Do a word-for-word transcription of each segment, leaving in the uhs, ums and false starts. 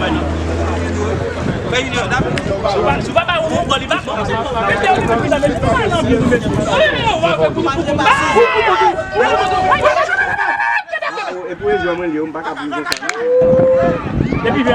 Si w pa, si w pa ba yon gòl, li pa bon. E pou rezon mwen li yo, m pa ka pou konsa. Epi vè.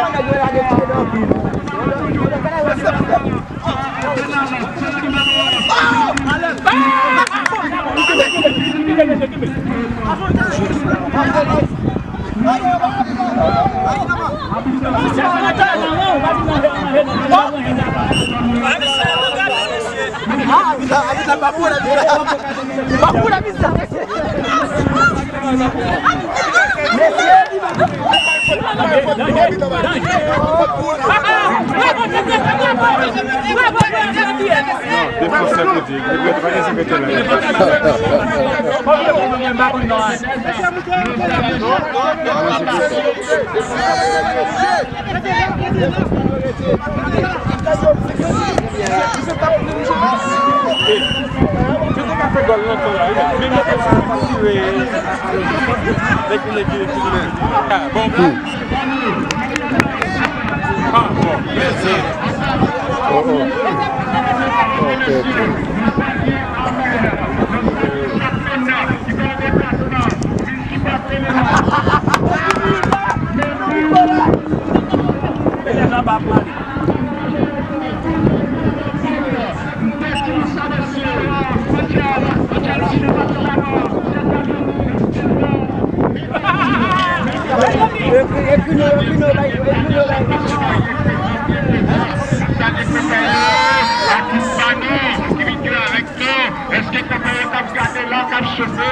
Èske konpè yo t ap gade la k ap chofe?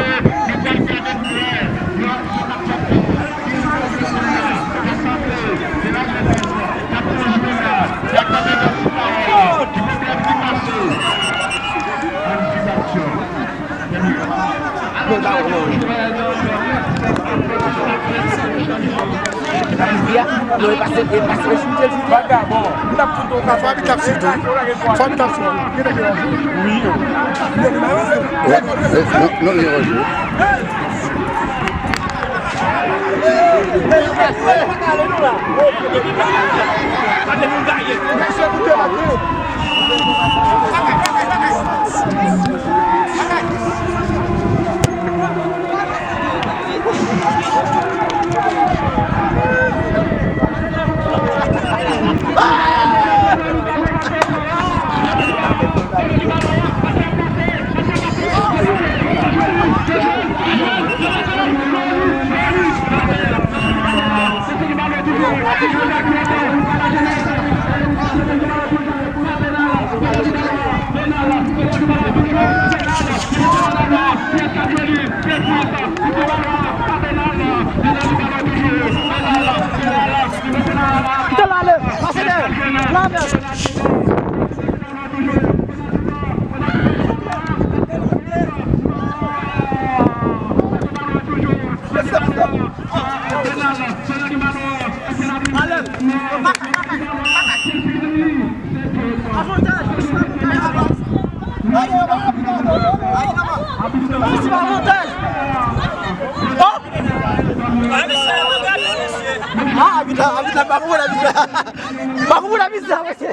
Yo t ap gade frè. Yo ap sou WhatsApp yo. Yo ap sou WhatsApp yo. Rasanble. Se lajenès. Y ap pran jwè la. Y ap tande lòt ti pawòl. Ki pwoblèm ki pase? Ann di aksyon. Vagabon. Fabi t ap swiv tou. Fabi t ap swiv tou. Wi. Non, non, non, non. Kite l ale. Pase dèyè. Travèse. Ah, abit la, abit la, pa pou abit la. Pa pou abit la, mesye.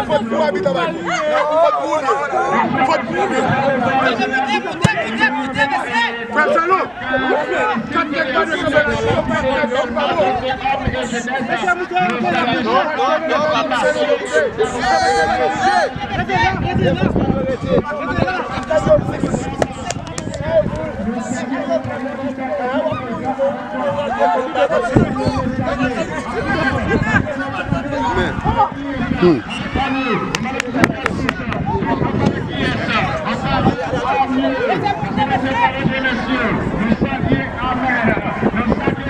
Fòt pou li. Fòt pou li. Frè Salon. Hmm. M pèdi nou sa, mesye. Mesye, pa fè sa.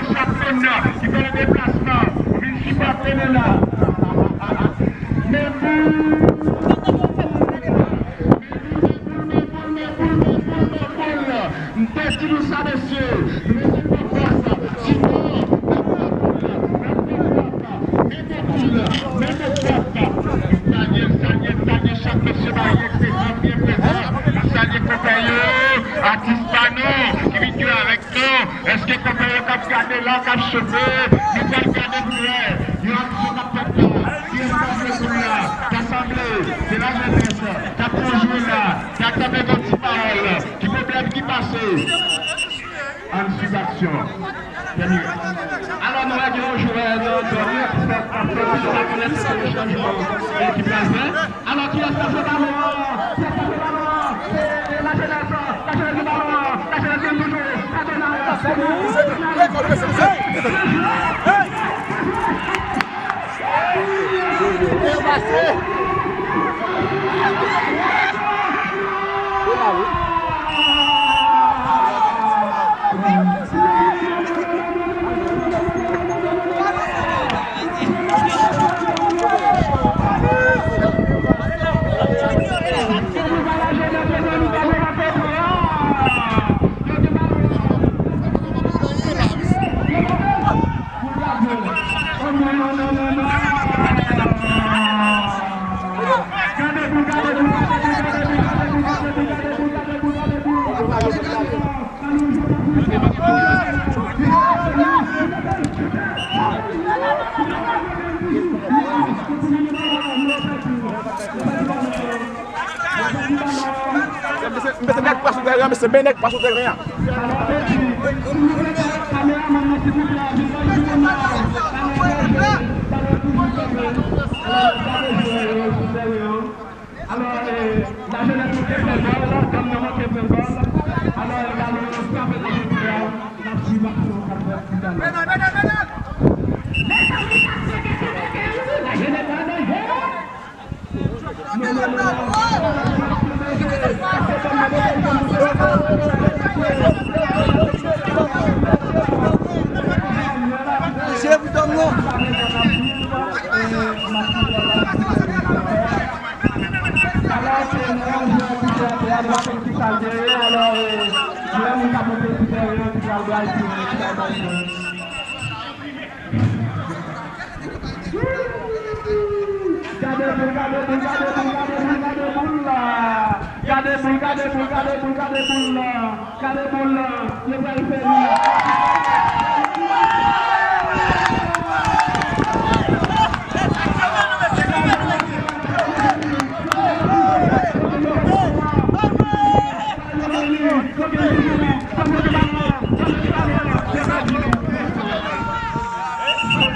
Sinon, n ap pran koul la. N ap pran koul la. Mete koul la. Mete koul la. M salye, m salye, m salye chak mesye Mayè prezan, byen prezan. M salye konpè yo, atis pa nou, ki vin Se kòmè yo k ap gade la, k ap chofe, nou pral gade pou wè yon aksyon k ap fèt la. Kiyès k ap jwe pou l la? Sa sanble se lajenès k ap pran jwe la. N ap tann yon ti pawòl. Ki pwoblèm ki pase? Ann swiv aksyon. Alò, nou wè gen yon jwè nan zòn nan ki fè, k ap fè plis pa konnen se yon chanjman, e ki pral fè. Alò, kiyès k ap jwe balon an? Kiyès k ap jwe balon an? Se, e, lajenès, lajenès gen balon an, lajenès gen toujou. Sa Donald, se Donald, se Donald. Mesye, mesye nèg pa sou teren an, mesye, men nèg pa sou teren an. Alò, eh, lajenès nou te pran gòl, dam nan manke pran gòl. Alò, eh, balon nan frape nan pye a, n ap swiv aksyon k ap fèt toutalè. Lajenès an danje! Gade boul, gade boul, gade boul, gade boul, gade boul la. Gade boul, gade boul, gade boul, gade boul la. Gade boul la. Yo pral fè li.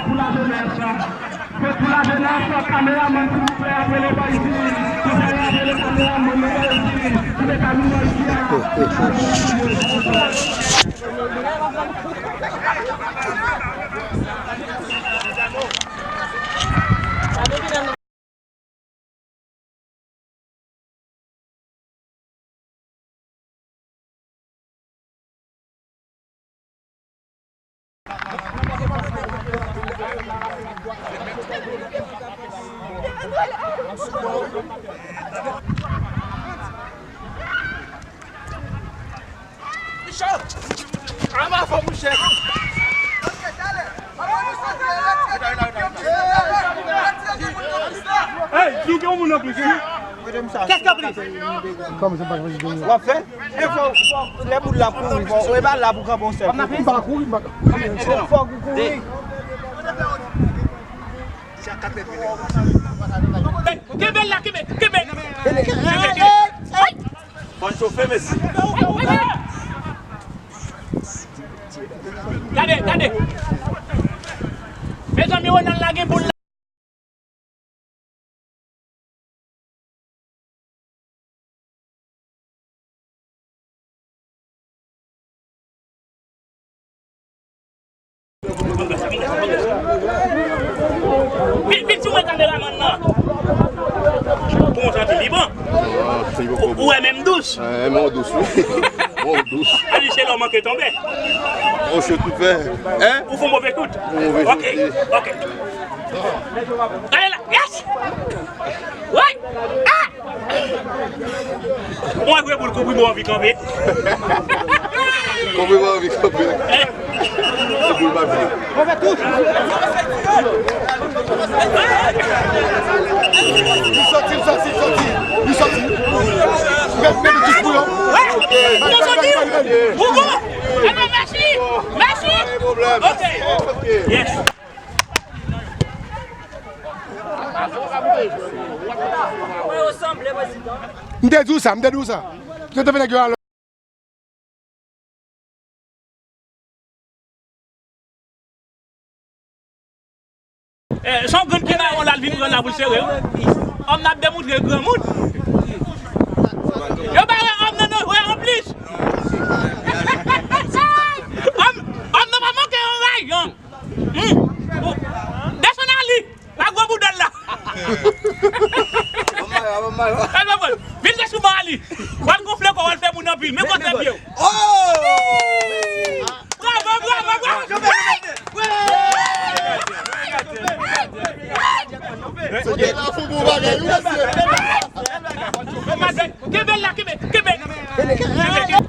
Pou lajenès. Fòs pou lajenès, kameramann, silvouplè, apre nou pa isi. Silvouplè, apre nou kameramann, nou pa isi. Pou leta nou pa isi a. Hey, nou gen yon moun anplis wi. Kèske pli? Kòm se pa w ap fè? E fò, fò, lè boul la kouri, fò, e pa la pou kanpe yon sèl. M pa kouri, m pa. Fò, fò ou kouri. Kenbe l la, kenbe, kenbe. Kenbe, kenbe. Ay! Bon chofe, mesye. Gade, gade. Mezanmi, Ronald lage boul la. Vin, vin sou mwen, kameramann nan. Bon, sa te li bon. Ou wè menm dous. Menm dous, wi. Bon, dous. Anise lò manke tonbe. On se tout fè. Hein? Ou fè move kout. Move kout. Ok, ok. Gade la. Yes! Woy! Ah! Mwen vre boul konpri mwen anvi kanpe. Konpri mwen anvi kanpe. Boul pa vini. Move touch. Li soti, li soti, li soti. Li soti. Mèt, mèt touch pou yo. Mèt, mèt, mèt, mèt. Ou bon? Ebyen, mèsi. Yes. M te di w sa, m te di w sa. Yo te fè nèg yo alò. Eh, se yon grenn ki mawon la, l vin pran la pou l sere, wi. Òm nan ap demontre granmoun. Yo pa wè òm nan, non, wè anplis. Òm, òm nan pa manke yon rayon. Hmm. Desann ali. Pa gwo boudal la. Al pa pran. Vin desann ba li. W al gonfle kò w, w al fè moun anpil. Men kote pye w. Oh! Bravo, bravo, bravo. Kenbe l la, kenbe, kenbe.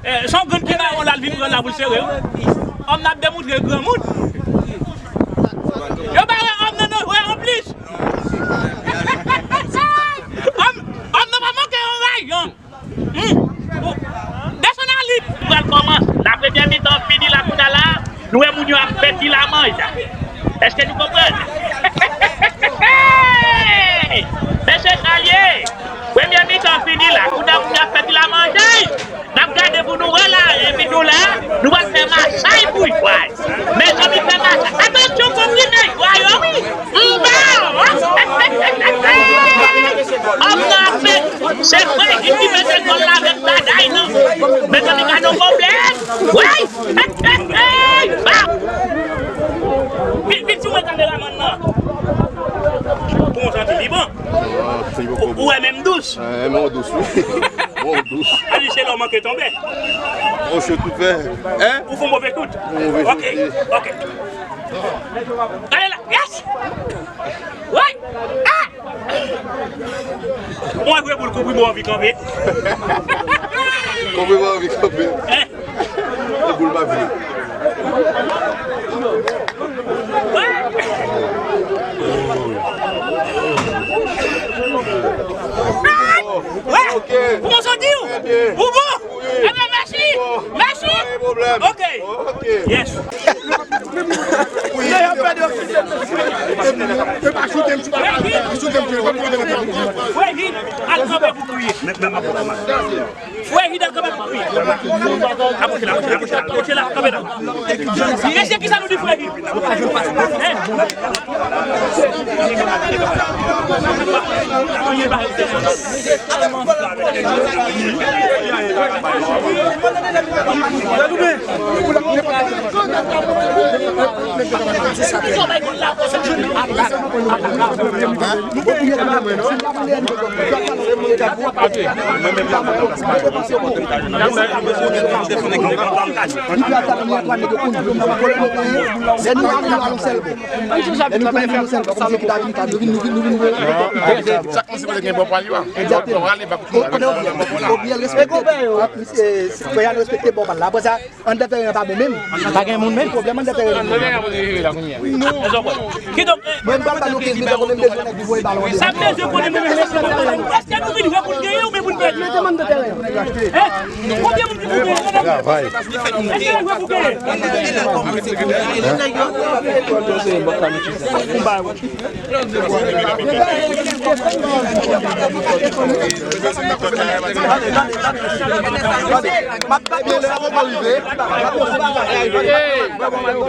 Eh, se yon grenn ki mawon la, l vin pran la pou l sere, wi. Òm nan ap demontre granmoun. Yo pa wè òm nan, non, wè anplis. Òm, òm nan pa manke yon rayon. Hmm. Desann ali. Pral kòmanse. La premyè mitan fini la, kounye a la, nou wè moun yo ap fè ti lamanj. Èske nou konprann? Men se sa l ye. Premye mitan fini la, kounye a moun yo ap fè ti lamanj. N ap gade pou nou wè la, epi nou la, nou pral fè machay pou jway. Mezanmi, fè machay. Atansyon, konprime jway yo, wi. M ba w. Òm nan ap fè, se Fredi ki mete gòl la avèk Daday, non. Mezanmi, gade yon pwoblèm. Wi. Ba. Vin, vin sou mwen, kameramann nan. Bon, jan di li bon. Ou wè menm dous. Eh, men w dous, wi. Bon, dous. Sa di se lè w manke tonbe. Bon, shoot ou fè. Hein? Ou fè move shoot. Move shoot, wi. Ok, ok. Gade la. Yes! Wi! Ah! Mwen vre boul kouvri mwen anvi kanpe. Kouvri mwen anvi kanpe. Hein? E boul pa vini. Wè! Kòman sa di w? Ou bon? Ebyen, mèsi! Mèsi! Ok. Yes. Frè Hid, al kanpe pou kriye. Frè Hid, al kanpe pou kriye. Apwoche la, apwoche la, apwoche la, apwoche la, kanpe la. Mesye, kisa nou di Frè Hid? Hein? Chak moun se kote gen bò pa li a. Egzakteman. Obyè l respekte, obyè l respekte bò pa l la. Apre sa, anndan teren an pa bon menm. Pa gen moun menm. Pwoblèm anndan teren an. Kidonk, mwen, m pral ba nou kenz minit ankò, men m bezwen nèg pou voye balon an. Sa m bezwen konnen mwen menm, èske nou vin jwe pou n genyen oubyen pou n pèdi? Mete m anndan teren an. Hein? Konbyen moun ki pou genyen? Travay. Èske nou vin jwe pou genyen?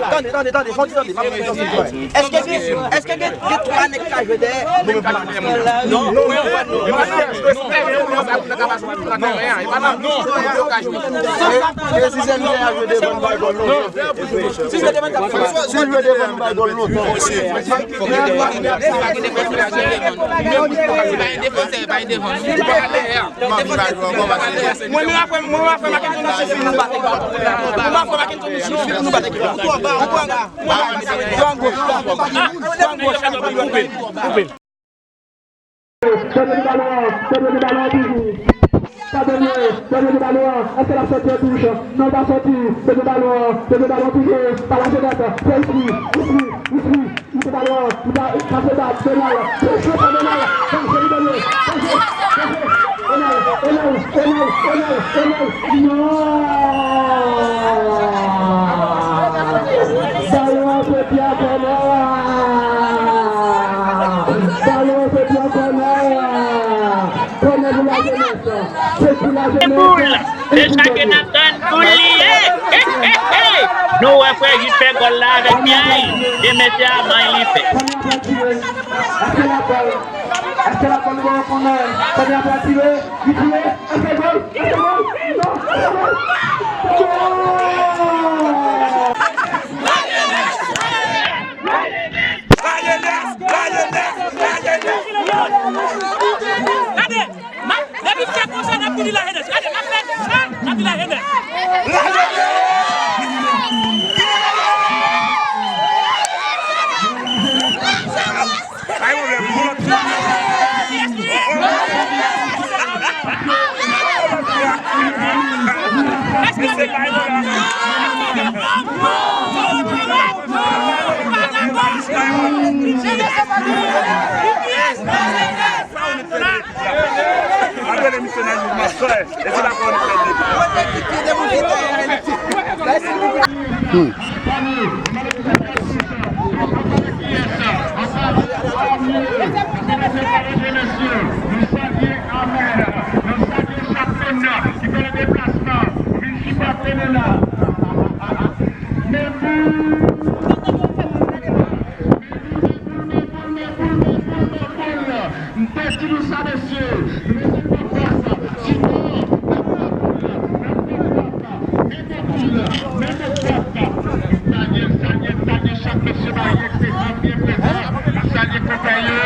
Tande, tande, tande, fon ti tande. Èske, èske gen, gen twa nèg ka jwe dèyè? Non, non, non. Si jwe devan, bay bòl lontan. Si jwe devan, bay bòl lontan. Mwen menm apre, mwen menm apre, m a kenn konn si nou bat ekip la. Mwen menm apre, m a kenn konn si nou bat ekip la. Dènye balon an, dènye balon an toujou. Sa dènye, dènye balon an. Èske l ap sòti an touch? Non, l pa sòti. Dènye balon an, dènye balon an toujou. Pa lage nèt. Fè isi, isi, isi. Li te balon an, li pa, pase ba Donald. Touche pa Donald. Bon, se li dènye. Pase, pase. Donald, Donald, Donald, Donald, Donald. Non! Balon an soti a Boul! Se sa ke n ap tann, boul li ye! Hey, hey, hey! Nou wè frè Jid fè gòl la avèk pye a, e mesye a, men li fè. Gade! M ap, depi m fè konsa, n ap di li la jenès. Gade, m ap fè konsa, n ap di la jenès. M te di nou sa, mesye. Mesye pa fè sa. Sinon, n ap fè boul la, n ap fè boul la, n ap fè boul la, n ap fè boul la. Salye, salye, salye chak mesye Mayen ki prezan, byen prezan. N ap salye konpè yo,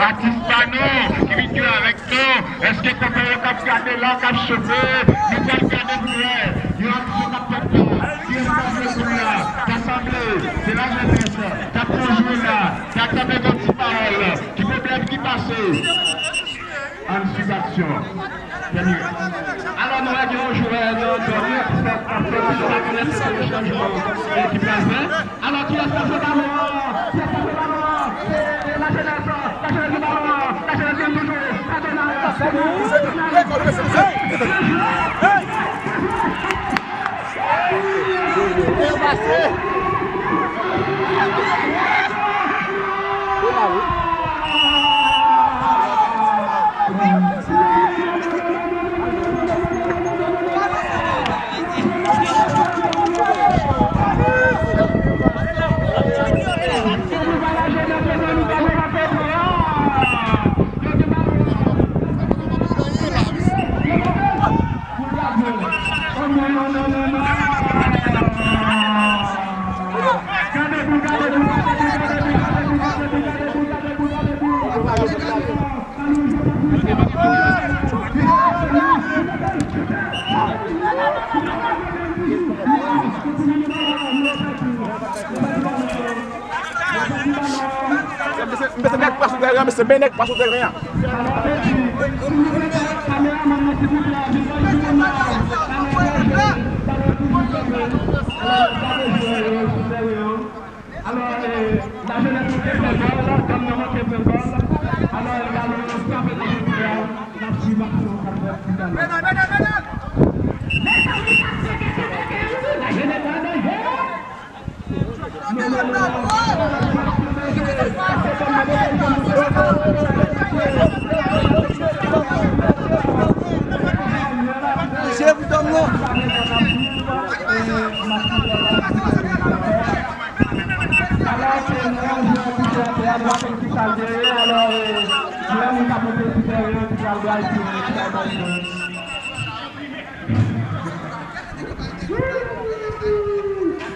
atis pa nou, ki vin jwe avèk nou. Èske konpè yo k ap gade la, k ap chofe? Nou pral gade pou wè. Yon aksyon k ap fèt la. Kiyès k ap jwe boul la? Ta sanble se lajenès. T ap pran jwe la, t ap tanpe yon ti pawòl. Ki pwoblèm ki pase? Ann swiv aksyon. Alò, nou wè gen yon jwè nan zòn nan ki fè, k ap fè tout sa konnen se yon chanjman ki pral fè. Alò, kiyès k ap jwe balon an? Kiyès k ap jwe balon an? Se lajenès, lajenès gen balon an, lajenès gen toujou. Sa Donald. Mesye, mesye nèg pa sou teren an, mesye, men nèg pa sou teren an. Alò, eh, lajenès manke pran gòl, dam nan manke pran gòl. Alò, eh, balon nan frape nan pye a, n ap swiv aksyon k ap fèt toutalè. Lajenès an danje!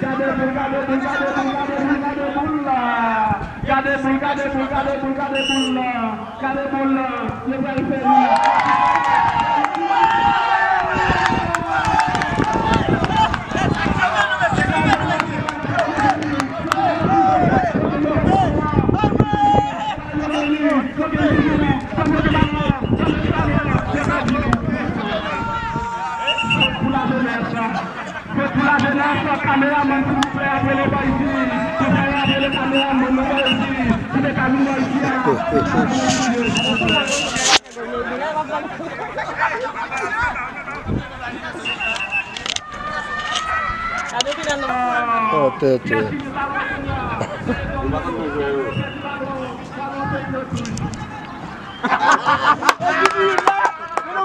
Gade boul, gade boul, gade boul, gade boul, gade boul la. Gade boul, gade boul, gade boul, gade boul la. Gade boul la. Yo pral fè li. Pou lajenès, kameramann, silvouplè, apre le bal isi. Konpè, apre le kameramann nan bal isi. Ki te ka vin bal isi a. Oh, tete.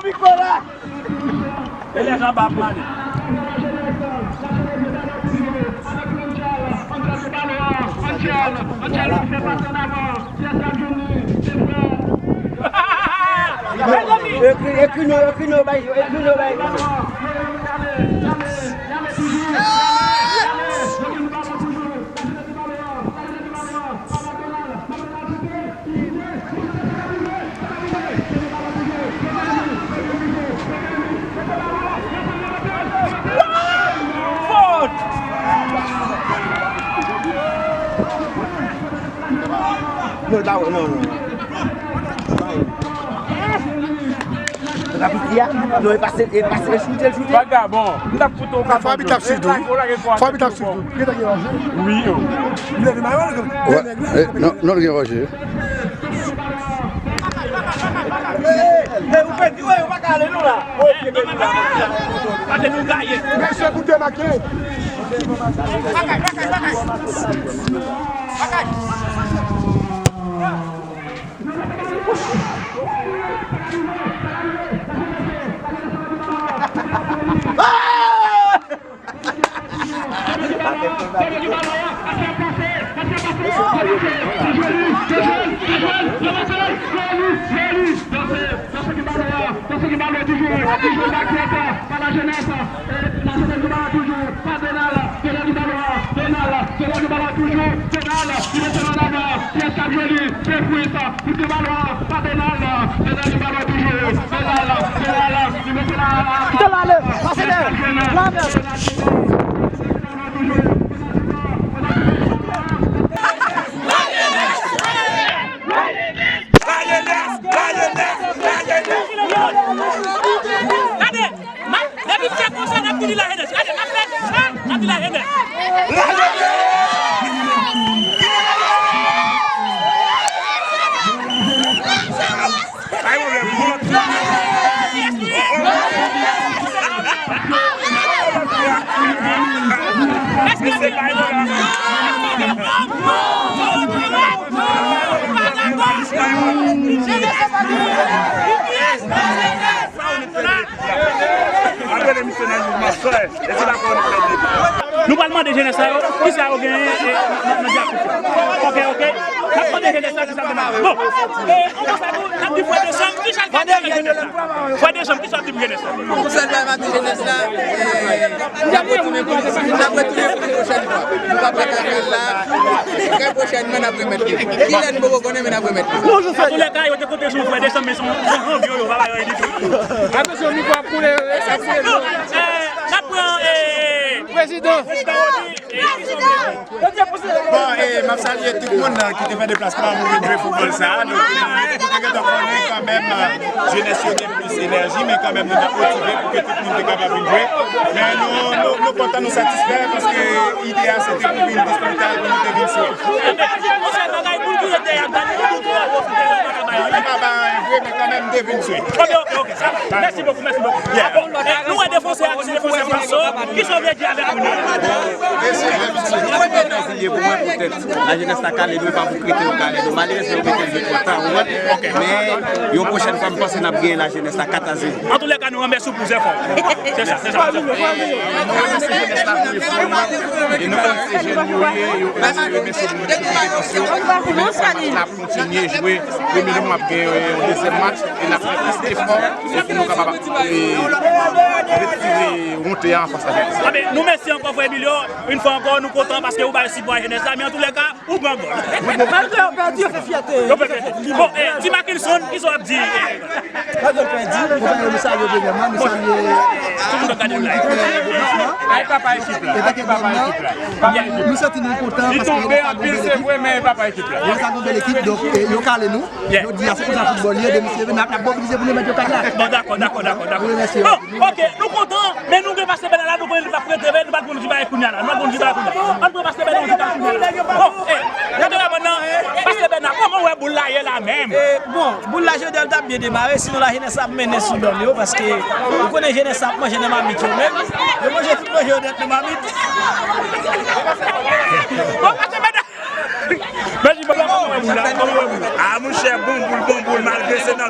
Pikola! E lè Jean Bab Mali. Ekri, ekri non, ekri non, bay, ekri non, bay. Non, non, non. Rapid li a? Non, e pase, e pase, e choute, l choute. Vagabon, m t ap fout ou. Fabi t ap swiv tou, wi. Fabi t ap swiv tou. Gen tan gen ranje. Wi, yo. Li leve mayo, li gen nèg la. Non, non, li gen ranje. Hey, ou pèdi, wi, ou pa ka ale, non, la. Pase nou gaye. Mesye, koute make. Bagay, bagay, bagay. Bagay. Donald, Donald, Donald, toujou. Donald, li mete l an avan. Kiyès k ap jwe li? Se Fritz. Kout de balon an pa Donald. Donald li balon toujou. Donald, Donald, li mete l an avan. Donald, pase dèyè. Donald, Donald, toujou. La jeunesse, la jeunesse, la jeunesse. Gade, depi m fè konsa, n ap di li la jeunesse. Gade, n ap fè sa, n ap di la jeunesse. Ay, mwen menm, mwen. Nou pral mande jenès sa yo, kisa yo genyen, e, nan, nan, nan dyakout yo. Ok, ok. N ap mande jenès sa kisa l genyen. Bon, e, an konsa tou, n ap di frè Desanm, kisa l genyen jenès la? Frè Desanm, kisa w di pou jenès la? Yon sèl bagay m ap di jenès la, e, n ap retounen pou, n ap retounen pou yon pwochèn fwa. Nou p ap rete avè l la. Trè pwochènman, n ap remèt li. Kilè n poko konnen, men n ap remèt li. Antoulèka, yo te konte sou frè Desanm, men se yon, se yon vye yo, yo pa ba yo anyen ditou. Atansyon, mikwo ap koule, ap koule dlo. E, n ap pran, e, prezidan. Prezidan Rony. Bon, e, m ap salye tout moun, e, ki te fè deplasman pou vin jwe foutbòl sa a. Donk, nou te gentan konnen kanmenm, e, jenès yo gen plis enèji, men kanmenm nou t ap motive pou ke tout moun te kapab vin jwe. Men nou, nou, nou kontan, nou satisfè, paske ide a se te pou vin disponib, pou nou te vin jwe. Li pa bay anyen vre, men kanmenm, m te vin jwe. Ok, ok, ok. Mèsi bokou, mèsi bokou. Yeah. Bon, e, nou wè defansè a, ki se defansè Paso, kisa w vle di avèk moun yo? Premye plezi li ye pou mwen poutèt lajenès la kale nou, e pa pou krete yo kale nou. Malerezman, yo mete l vit twò ta, ou konprann? Men, yon pwochèn fwa, m panse n ap genyen lajenès la kat a zewo. Antoulèka, nou ranmèsi w pou zèfò w. Se sa, se sa. Nou ranmèsi jenès la pou efò yo, e nou konn se jèn yo ye, yo, yo mèsi pou mwen pou konpetans yo. Kontinye jwe. Premye nou ap gen yon dezyèm match e n ap fè plis efò e pou nou kapab, e, retire wonte a anfas a jenès. Anben, nou mèsi ankò, frè Emilio. Yon fwa ankò, nou kontan paske ou bay sipò a jenès la, men antoulèka, ou pran gòl. Malgre yo pèdi, yo fè fyète. Yo fè fyète. Bon, e, Ti Mackenson, kisa w ap di? Malgre yo pèdi, nou salye premyèman, nou salye tout moun ki fè deplasman. Ay, papa ekip la. E pa ke nou santi nou kontan paske jenès la gon bèl ekip. Jenès la gon bèl ekip, donk, e, yo kale nou. Jodi a, se konsa foutbòl ye, de mesye, n ap, n ap mobilize pou nou mèt yo kat la. Bon, dakò, dakò, dakò, dakò. Wi, mèsi. Bon, ok, nou kontan, men nou gen Pastè Bèna la, nou konnen li p ap rete, nou pa t konn ki bagay kounye a la, nou pa t konn ki bagay kounye a. Ann pran Pastè Bèna, nou di bagay kounye a la. Bon, e, gade la, Pastè Bèna, kòman w wè boul la ye la menm? E, bon, boul la, jodi a, l t ap byen demare, sinon lajenès la ap mennen sou dòm yo, paske ou konnen jenès la ap manje nan mamit yo menm. Yo manje tout manje yo nèt nan mamit. Bon, Pastè Bèna, Mèsi, papa, kòman w wè boul la? Kòman w wè boul la? A, monchè, bon boul, bon boul, malgre se nan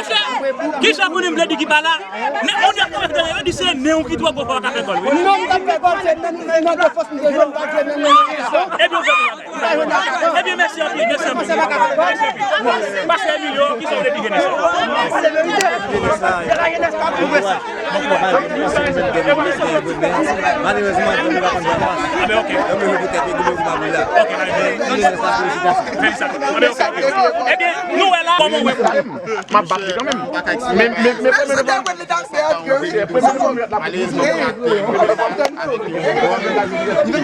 Monchè, kisa pou nou vle di ki pa la? Nen, moun yo ap konprann yo di se nen ou ki twò gwo fò w ka fè gòl, wi. Non, m t ap fè gòl, se nen, nen, nen defans m te jwe, m pa jwe nen, nen, nen. Ebyen, ou fè bon bagay. Ebyen, mèsi anpil, mèsi anpil. Mèsi anpil. Pastè Emilio, kisa w vle di jenès la? Malerezman, nou pa konn sa pase. Ebyen, ok. Yo mele poutèt yo, yo pa vle la. Ok, alè. Jenès la, felisitasyon. Felisitasyon. Ebyen, ok, ok. Ebyen, nou wè la, kòman w wè pou M ap bat li kanmenm. Men, men, men premye devan. Malerezman, pou raté yon gòl avèk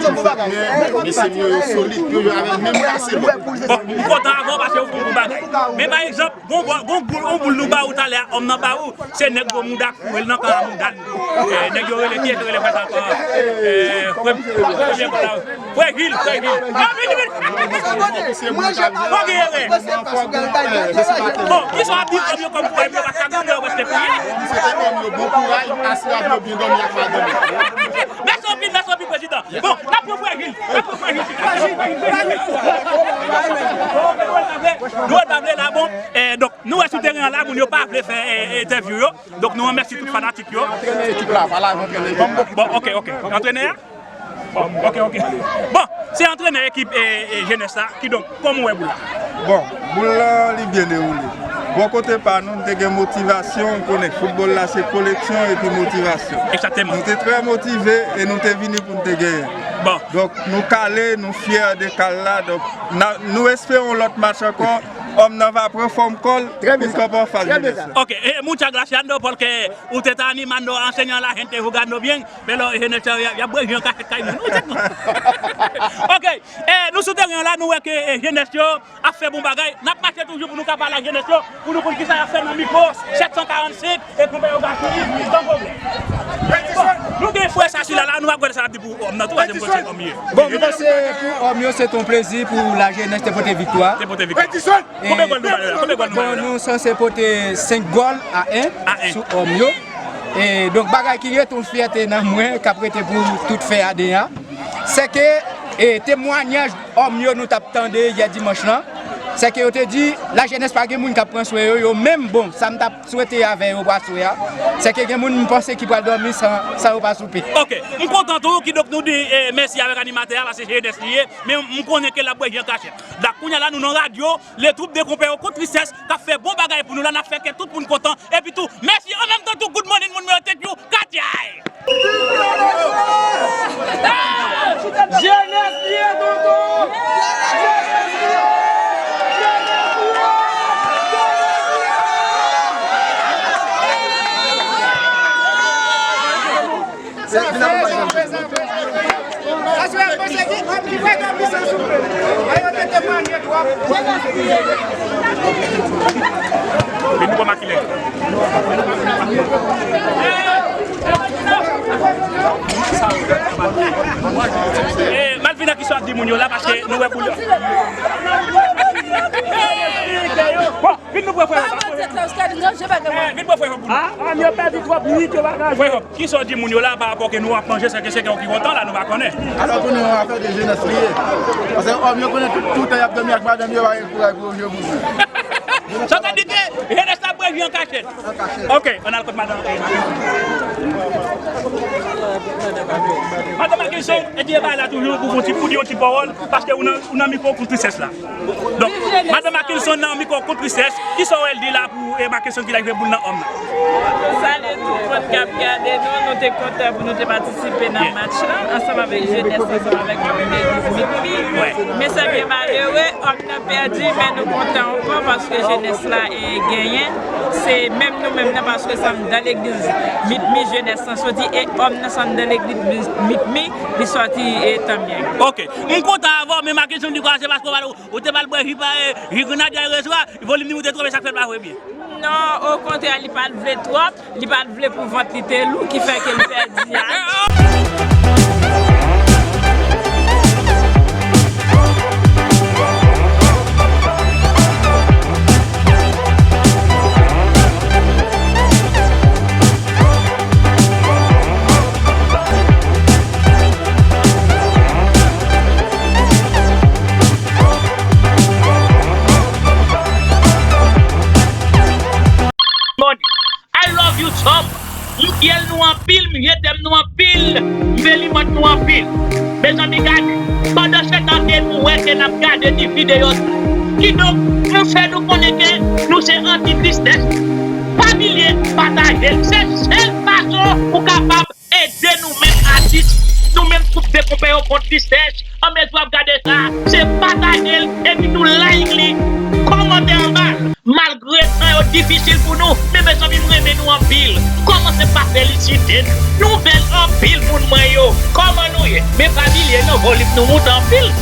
yon bon gòl. Men mesye m yo, yo solid, yo jwe avèk menm pase. Bon, m kontan avè w paske ou fè yon bon bagay. Men pa egzanp, gon gòl, gon boul, yon boul nou ba ou talè a, òm nan ba ou, se nèg gwo mouda koure l nan kan a mouda l. Eh, nèg yo rele, kiyès yo rele frè sa ankò? Eh, premye, premye gòl la. Frè Gil, frè Gil. Non, vini, vini. Fò gen erè. Bon, kisa w ap di òm yo kòm frè yo pa ka goumen yo prèske pliye? Bon kouraj, asirè yo byen dòmi ak madanm yo. Mèsi anpil, mèsi anpil, prezidan. Bon, n ap pran frè Gil. N ap pran frè Gil. Nou pa vle la, bon. Eh, donk, nou wè sou teren an la, moun yo pa vle fè, eh, entèvyou yo. Donk, nou remèsye tout fanatik yo. Antrene ekip la, pa la, antrene ekip. Bon, ok, ok. Antrenè a? Bon, ok, ok. Bon, se antrenè ekip, e, e, jenès la. Kidonk, kòman w wè boul la? Bon, boul la, li byen dewoule. Bò kote pa nou, nou te gen motivasyon, ou konnen foutbòl la se koleksyon epi motivasyon. Egzakteman. Nou te trè motive e nou te vini pou nou te genyen. Bon. Donk, nou kale, nou fyè de kal la. Donk, na, nou espere yon lòt match ankò. Òm nan va pran fòm kò l pou l kanpe anfas jenès la. Ok, eh, muchas gracias, ¿no? Porque usted está animando a enseñar a la gente jugando bien. Men lò, jenès yo, y ap, y ap bwè ji an kachèt kay moun. Ok, eh, nou sou teren an la, nou wè ke, eh, jenès yo ap fè bon bagay. N ap mache toujou pou nou ka pale ak jenès yo, pou nou konn kisa y ap fè nan mikwo sèt san karannsenk, e konpè yo gaspiye, san pwoblèm. Bon, nou gen frè sa, sila la, nou ap gade sa l ap di pou òm nan, tou, twazèm gòl se òm ye. Bon, m panse pou òm yo, se t on plezi pou lajenès te pote viktwa. Te pote viktwa. Konbyen gòl nou ba yo la? Konbyen gòl nou ba yo la? Bon, nou sanse pote senk gòl a en sou òm yo. E donk, bagay ki ret yon fyète nan mwen, k ap rete pou tout fen ane a, se ke, e, temwanyaj òm yo nou t ap tande yè dimanch lan, se ke yo te di, lajenès pa gen moun k ap pran swen yo, yo menm, bon, sa m t ap swete avè yo pou aswè a, se ke gen moun m panse ki pral dòmi san, san yo pa soupe. Ok, m kontan tou, kidonk nou di, e, mèsi avèk animatè a, paske se jenès li ye, men m konnen ke l ap bwè ji an kachèt. Donk, kounye a la, nou nan radyo, Le troupe de konpè yo kont tristès, k ap fè bon bagay pou nou la, n ap fè kè tout moun kontan. Epi tou, mèsi an menm tan tou, good morning, moun mwen yo, thank you, Katyay! Jenès li ye, tonton! Jenès li ye! Jenès li ye! Vin pou makilen. Eh, Malvina, kisa w ap di moun yo la, paske nou wè boul yo. Bon, vin nou pran frè yo. Eh, vin pran frè yo. Ah, ah, yo pèdi twòp minit, yo pa ka jwe. Frè yo, kisa w di moun yo la pa rapò ke nou ap manje, se ke se kè w ki kontan la, nou pa konnen. Alò pou nou, afè de jenès li ye. Paske òm yo konnen tout, tout tan y ap dòmi ak madanm yo, pa gen kouraj pou yo jwe pou jwe. Sa vle di ke jenès la ap bwè ji an kachèt. An kachèt. Ok, ann al kot madanm. Madanm Mackenson, e di e bay la toujou pou fon ti, pou di yon ti pawòl, paske ou nan, ou nan mikwo kont tristès la. Donk, madanm Mackenson nan mikwo kont tristès, kisa w wè l di la pou, e, Mackenson ki t al jwe boul nan òm nan? Salye tout moun k ap gade nou, nou te kontan pou nou te patisipe nan match lan, ansanm avèk jenès, ansanm avèk komite Dizwit pi. Men sa byen malere, òm nan pèdi, men nou kontan ankò paske jenès la, e, genyen. Se menm nou menm nan, paske sa m nan legliz Mitmi, jenès lan soti, e òm nan sa m nan legliz Mitmi, li soti e Tanmyèg. Ok. M kontan avè w, men malgre jan m di kwa se paske w pral, ou te pral bwè ji pa, e, ji grenadya yè swa, volim li moute twòp, e sa k fè l pa jwe byen. Non, okontrè, li pa t vle twòp, li pa t vle pou vant li te lou, ki fè ke li pèdi a. Money. I love you so much. M fyè nou anpil, m fyè nou anpil, m felisite nou anpil. Mezanmi, gade, pandan se tan ke nou wè ke n ap gade ti videyo sa, kidonk, nou fè nou konnen ke nou se anti tristès. Pa bliye pataje l. Se sèl fason ou kapab ede nou menm atis, nou menm twoup de konpè yo kont tristès. Anmezi w ap gade sa, se pataje l, epi tou like li, kòmante anba l. Malgre tan yo difisil pou nou, men mezanmi, m renmen nou anpil. Kòmanse pa felisite n. Nou bèl anpil, moun mwen yo. Kòman nou ye? Men pa bliye non, volim nou moute anpil.